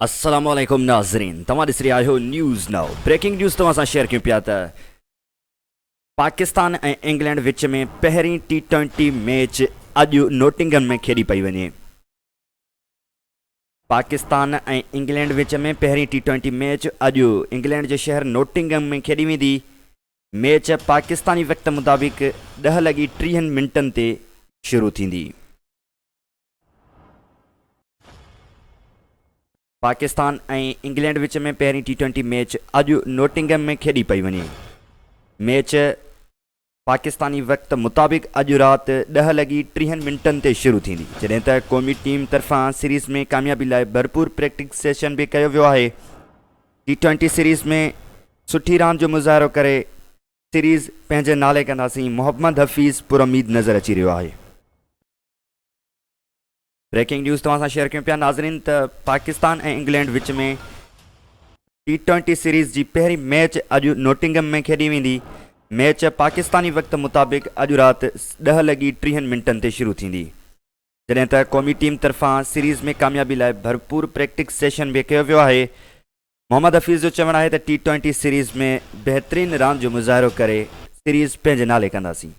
السلام عليڪم ناظرين توهان ڏسي رهيا آهيو نيوز نائو بريڪنگ نيوز توهان سان شيئر ڪيون پيا ته پاڪستان ۽ انگلينڊ وچ ۾ پهرين ٽي ٽوئنٽي ميچ اڄ نوٽنگم ۾ کيڏي پئي وڃي. پاڪستان ۽ انگلينڊ وچ ۾ پهرين ٽي ٽوئنٽي ميچ اڄ انگلينڊ جي شهر نوٽنگم ۾ کيڏي ويندي. ميچ پاڪستاني وقت مطابق ڏهه لڳي ٽيهن منٽن تي شروع ٿيندي. پاڪستان ۽ انگلينڊ وچ ۾ پهرين ٽي ٽوئنٽي ميچ اڄ نوٽنگم ۾ کيڏي پئي وڃي. ميچ پاڪستاني وقت مطابق اڄ رات ڏهه لڳي ٽيهن منٽن تي شروع ٿيندي، جڏهن ته قومي ٽيم طرفان سيريز ۾ ڪاميابي لاء ڀرپور پريڪٽس سيشن به ڪيو ويو آهي. ٽي ٽوئنٽي سيريز ۾ سٺي راند جو مظاهرو ڪري سيريز پنهنجي نالي ڪنداسين، محمد حفيظ پراميد نظر اچي رهيو آهي. بريڪنگ نيوز توهان سان شيئر ڪيون پيا ناظرين ته پاڪستان ۽ انگلينڊ وچ ۾ ٽي ٽوئنٽي سيريز جي پهرين ميچ اڄ نوٽنگم ۾ کيڏي ويندي. ميچ پاڪستاني وقت مطابق اڄ رات ڏهه لڳي ٽيهن منٽن تي شروع ٿيندي. جڏهن ته قومي ٽيم طرفان سيريز ۾ ڪاميابي لاء ڀرپور پريڪٽڪس سيشن به ڪيو ويو آهي. محمد حفيظ جو چوڻ آهي ته ٽي ٽوئنٽي سيريز ۾ بهترين راند جو مظاهرو ڪري سيريز پنهنجي نالي ڪنداسين.